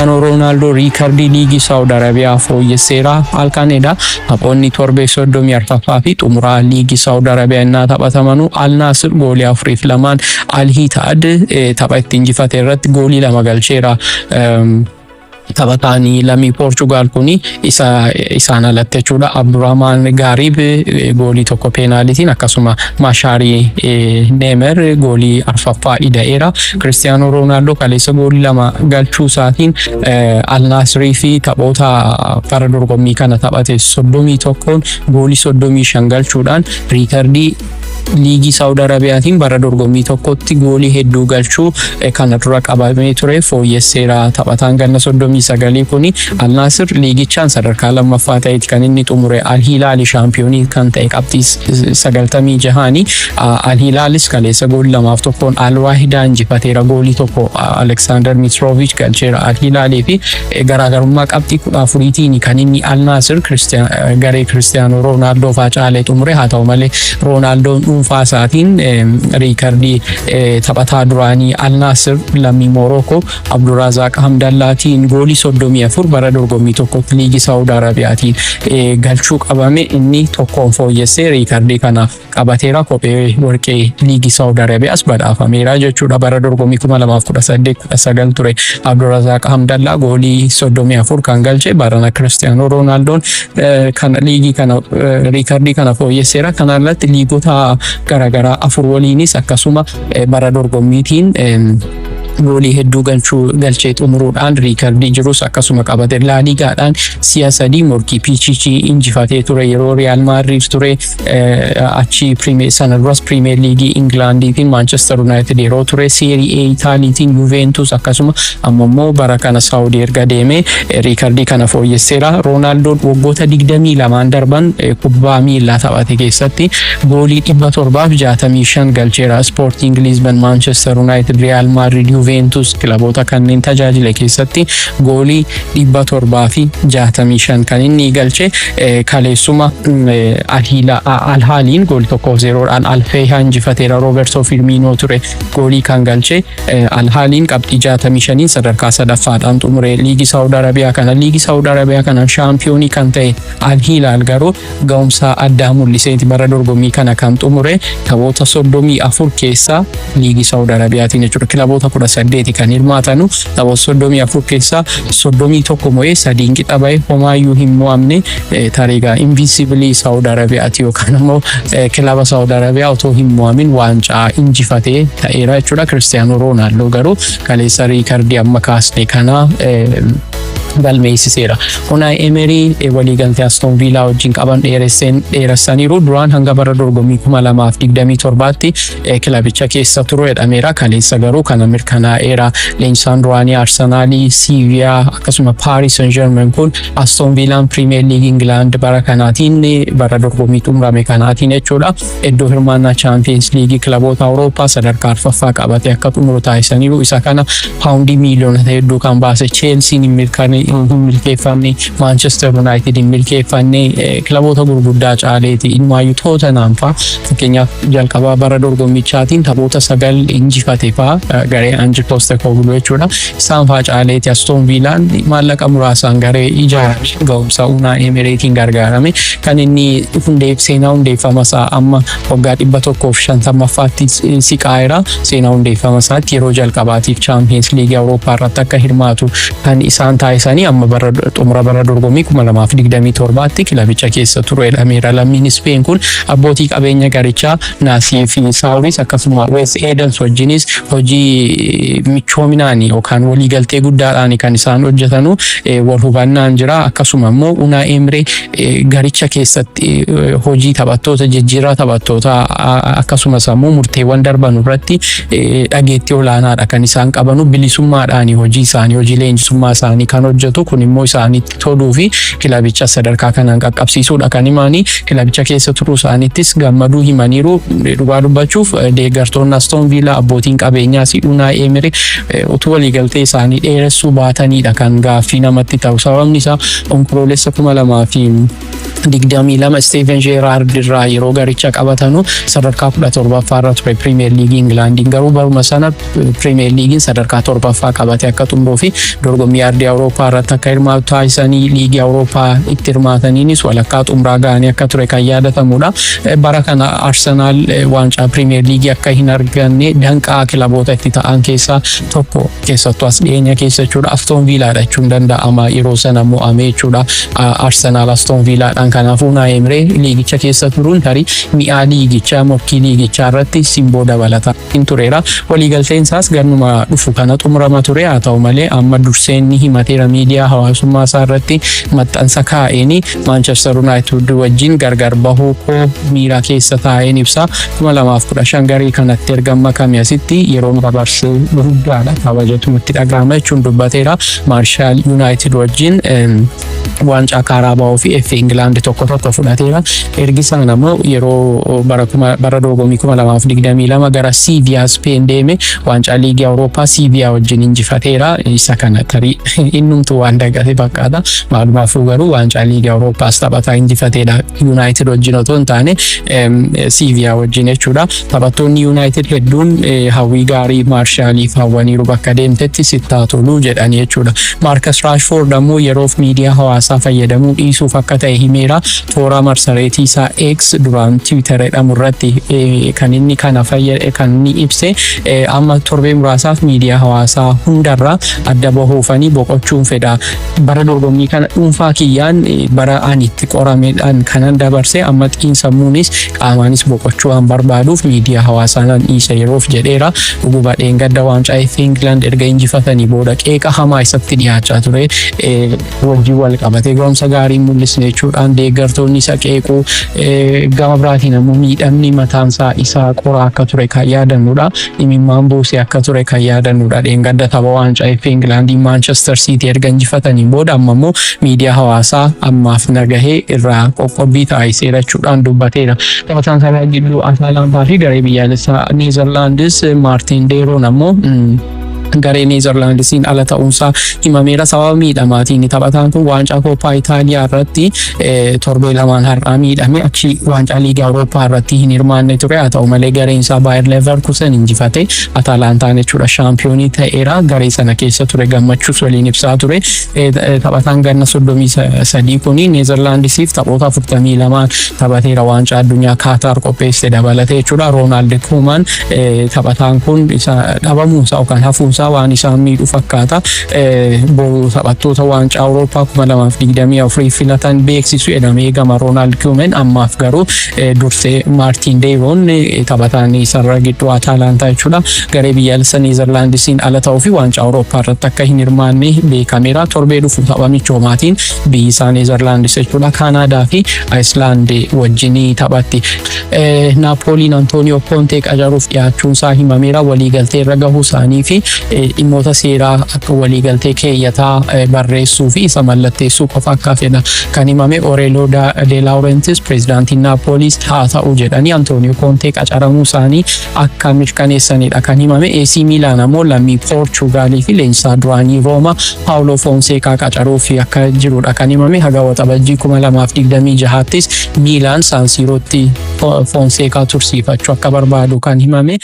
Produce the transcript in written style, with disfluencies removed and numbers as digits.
Roonaaldoo riikardii liigii Saawud Arabiyaa fooyyesseera. Halkanidha. Taphoonni torbee 34ffaa fi xumuraa liigii Saawud Arabiyaa innaa taphatamanu Al Naasir goolii 4-2 Al Hitaad tapha itti injifate irratti goolii 2 galcheera. Taphataan lammii Poorchugaal kuni isa isaan alatti jechuudha. Abdurrahman Gaariib goolii 1 peenaalitiin, akkasuma Mashaarii Neemer goolii arfaffaa ida'eera. Kiristiyaanoo Roonaaldoo kaleessa goolii 2 galchuu isaatiin Al Naasirii fi taphoota bara dorgommii kana taphate 31n goolii 35 galchuudhaan riikardii liigii Saawud Arabiyaatiin bara dorgommii tokkotti goolii hedduu galchuu kana dura qabamee ture fooyyesseera. Taphataan ganna 39 kuni Al Naasir liigichaan sadarkaa lammaffaa ta'eeti kan inni xumure. Al Hilaali shaampiyoonii kan ta'e qabxii 96ni. Al Hilaalis kaleessa goolii 2-1n Al Waahidaa injifateera. Goolii 1 Aleksaandar Mitrovic galcheera Al Hilaalii fi garaagarummaa qabxii 14tiin kan inni Al Naasir garee Kiristiyaanoo Roonaaldoo faa caalee xumure. Haa ta'u malee, Roonaaldoon dhuunfaa isaatiin riikardii taphataa duraanii Al Naasir lammii Moorookoo Abdurrazaaq Hamdallaatiin goolii 34 bara dorgommii tokkotti liigii Saawud Arabiyaatiin galchuu qabame inni tokkoon fooyyessee riikardii kana qabateera. Kophee warqee liigii Saawud Arabiyaas badhaafameera jechuudha. Bara dorgommii 2018-19 ture Abdurrazaaq Hamdallaa goolii 34 kan galche. Barana Kiristiyaanoo Roonaaldoon kana liigii kana riikardii kana fooyyesseera. Kana irratti liigota garaagaraa afur waliinis akkasuma bara dorgommiitiin goolii hedduu galchuu galchee xumuruudhaan riikardii jirus akkasuma qabate. Laaligaadhaan si'a sadii morkii Pichichii injifatee ture yeroo Riyaal Maadriid ture. Achi sana duras Pirimeer Liigii Ingilaandiitiin Maanchestar Yuunaayitid yeroo ture, Seerii A Itaaliitiin Yuventus, akkasuma amma immoo bara kana Saawudii erga deemee riikardii kana fooyyesseera. Roonaaldoon waggoota 22n darban kubbaa miillaa taphate keessatti goolii 765 galcheera. Sporting Lisbon, Manchester United, Real Madrid, Juventus kilaboota kanneen tajaajile keessatti goolii 765 kan inni galche. Kaleessuma Alhaaliin goolii 1-0dhaan Alfeehaa injifateera. Roberto Firmino ture goolii kan galche. Alhaaliin qabxii 65 sadarkaa sadaffaadhaan xumure liigii Saawud Arabiyaa kana. Liigii Saawud Arabiyaa kanaan shaampiyoonii kan ta'e Al Hilaal garuu ga'umsa addaa mul'iseeti bara dorgommii kana kan xumure, taphoota 34 keessaa liigii Saawud Arabiyaatiin jechuudha. Kilaboota 18 kan hirmaatanu taphoota 34 keessaa 31 mo'ee, sadiin qixa ba'e, homaayyuu hin mo'amne. Tareegaa invincible Saawud Arabiyaati yookaan immoo kilaba Saawud Arabiyaa otoo hin mo'amin waancaa injifatee ta'eera jechuudha. Kiristiyaanoo Roonaaldoo garuu kaleessa riikardii amma kaasne kana galmeessiseera. Unai Emery waliigaltee Aston Villa wajjin qaban dheeressaniiru. Duraan hanga bara dorgommii 2027tti kilabicha keessa turu jedhameera. Kaleessa garuu kana mirkanaa'eera. Leenjisaan duraanii Arsenaalii, Siiviyaa akkasuma Paris Saint-Germain kun Aston Villaan Premier League England bara kanaatiin, bara dorgommii xumurame kanaatiin jechuudha, iddoo hirmaannaa Champions League kilaboota Awurooppaa sadarkaa arfaffaa qabatee akka xumuru taasisaniiru. Isa kana paawundii miiliyoonota hedduu kan baase Cheelsiin hin milkeeffanne, Manchester United hin milkeeffanne, kilaboota gurguddaa caaleeti. Inumaayyuu Tottenham faa fakkeenyaaf jalqabaa bara dorgommichaatiin taphoota sagal injifate faa, garee Ange Postecoglou jechuudha. Isaan faa caaleeti Aston Villaan maallaqa muraasaan garee ijaarame ga'umsa Unai Emerytiin gargaarame kan inni seenaa hundeeffama isaa amma waggaa 150ffaatti siqaa'eera. Seenaa hundeeffama isaatti yeroo jalqabaatiif Champions League Awurooppaa irratti akka hirmaatu kan isaan taasisanii amma bara xumura bara dorgommii 2027tti kilabicha keessa ture jedhameera. Lammiin Ispeen kun abbootii qabeenya garichaa Naasii fi Saawuris akkasuma Wes Edens wajjinis hojii michoominaan yookaan waliigaltee guddaadhaan kan isaan hojjetanu, wal hubannaan jira. Akkasuma immoo Unai Emery garicha keessatti hojii taphattoota, jijjiirraa taphattoota, akkasumas ammoo murteewwan darban irratti dhageettii olaanaadha kan isaan qabanu. Bilisummaadhaan hojii isaanii, hojii leenjisummaa isaanii kan hojjetu. hojjetu. Kun immoo isaanitti toluu fi kilabicha sadarkaa kanaan qaqqabsiisuudha kan himanii. Kilabicha keessa turuu isaaniittis gammaduu himaniiru. Dhugaa dubbachuuf, deeggartoonni Aston Villa, abbootiin qabeenyaa si Unai Emery utuu waliigaltee isaanii dheeressuu baatanidha kan gaaffii namatti ta'u. Sababni isaa, Onkoloolessa 2022 Steven Gerrard irraa yeroo garicha qabatanu sadarkaa 17ffaa irra ture Premier League Ingilaandiin. Garuu baruma sana Premier Leaguein sadarkaa torbaffaa qabate akka xumuruu fi dorgommii ardii Awurooppaa irratti akka hirmaatu taasisanii, liigii Awurooppaa itti hirmaataniinis walakkaa xumuraa ga'anii akka ture kan yaadatamudha. Bara kana Arsenaal waancaa Premier League akka hin arganne danqaa kilaboota itti ta'an keessaa tokko, keessattuu as dhiyeenya keessa jechuudha, Aston Villaadha jechuun danda'ama. Yeroo sana mo'ame jechuudha Arsenaal Aston Villaadhaan. Kanaafuu Unai Emery liigicha keessa turuun tarii mi'aa liigichaa, morkii liigichaa irratti simboo dabalataa hin tureera. Waliigalteen isaas gannuma dhufu kana xumurama ture. Haa ta'u malee, amma dursee inni himateera. Miidiyaa hawaasummaa isaa irratti maxxansa kaa'een, "Manchester United wajjin gargar bahuu koo miira keessa taa'een ibsa. 2015 garee kanatti erga makame asitti yeroo dabarsee guddaadha, kabajatu nutti dhaga'ama" jechuun dubbateera. Maarshaal United wajjin waancaa Kaarabaa'oo fi FA Ingilaand tokko tokko fudhateera. Ergi isaan ammoo yeroo bara dorgommii 2022 gara Siiviyaa Speen deeme, waancaa liigii Awurooppaa Siiviyaa wajjin injifateera. Isa kana tarii innumtu waan dagate fakkaata. Maalumaafuu garuu waancaa liigii Awurooppaas taphataa injifateedha. United wajjin otoo hin taane Siiviyaa wajjin jechuudha. Taphattoonni United hedduun hawwii gaarii Maarshaaliif hawwaniiru, bakka deemtetti sittaa toluu jedhanii jechuudha. Marcus Rashford ammoo yeroof miidiyaa hawaasaa fayyadamuu dhiisuuf akka ta'e himeera. Toora marsareetii isaa X, duraan Twitter jedhamu, irratti kan inni kana kan inni ibse. Amma torbee muraasaaf miidiyaa hawaasaa hundarraa adda bahuufanii boqochuun fedha. Bara dorgommii kana dhuunfaa kiyyaan bara ani itti qoramedhaan kanan dabarse. Amma xiinsammuunis qaamaanis boqochuu waan barbaaduuf miidiyaa hawaasaa nan dhiisa yeroof jedheera. Dhuguma dheengadda waancaa FA England erga injifatanii booda qeeqa hamaa isatti dhiyaachaa ture wajjin wal qabatee, ga'umsa gaarii mul'isne jechuudhaan deeggartoonni isa qeequu, gama biraatiin ammoo miidhamni mataansaa isaa qoraa akka ture kan yaadannudha. Imimmaan buusee akka ture kan yaadannudha. Dheengadda tapha waancaa FA Englandii Manchester City erga injifatanii booda amma immoo miidiyaa hawaasaa ammaaf nagahee irraa qoqqobbii taasiseera jechuudhaan dubbateera. Taphataan sarara gidduu Ataalantaa fi garee biyyaalessaa Neezerlaandis Maartiin Deeroon ammoo garee Neezerlaandisiin ala ta'uunsaa himameera sababa miidhamaatiin. Taphataan kun waancaa Kooppaa Itaaliyaa irratti torbee lamaan har'aa miidhame, achi waancaa liigii Awurooppaa irratti hin hirmaanne ture. Haa ta'u malee, gareen isaa Baayер Leverkusen injifate, Ataalantaan jechuudha, shaampiyoonii ta'eera. Garee sana keessa ture, gammachuus waliin ibsaa ture. Taphataan ganna 33 kuni Neezerlaandisiif taphoota 42 taphateera, waancaa addunyaa Kaataar qopheesse dabalatee jechuudha. Roonaald Kuuman taphataan kun isa dhabamuunsaa yookaan hafuunsaa waan isaan miidhu fakkaata. Boru taphattoota waancaa Awurooppaa 2024 filatan beeksisu jedhamee eegama Roonaald Kuuman. Ammaaf garuu dursee Maartiin Deeroon, taphataan sarara gidduu Ataalantaa jechuudha, garee biyyaalessa Neezerlaandisiin ala ta'uu fi waancaa Awurooppaa irratti akka hin hirmaanne beekameera. Torbee dhufu tapha michoomaatiin biyyi isaa Neezerlaandis jechuudha Kaanaadaa fi Ayislaand wajjinii taphatti. Naapooliin Antooniyoo Kontee qacaruuf dhiyaachuun isaa himameera. Waliigaltee irra gahuu isaanii fi dhimmoota seeraa akka waliigaltee keeyyataa barreessuu fi isa mallatteessuu qofa akka fedha kan himame. Oreeloo De Laurentiis, pireezidaantiin Naapooliis, haa ta'u jedhanii Antooniyoo Kontee qacaramuu isaanii akka mirkaneessanidha kan himame. AC Milaan ammoo lammii Poorchugaalii fi leenjisaa duraanii Rooma Paawuloo Foonseekaa qacaruuf akka jirudha kan himame. Haga Waxabajjii 2026ttis Miilaan Saansiirootti Foonseekaa tursiifachuu akka barbaadu kan himame.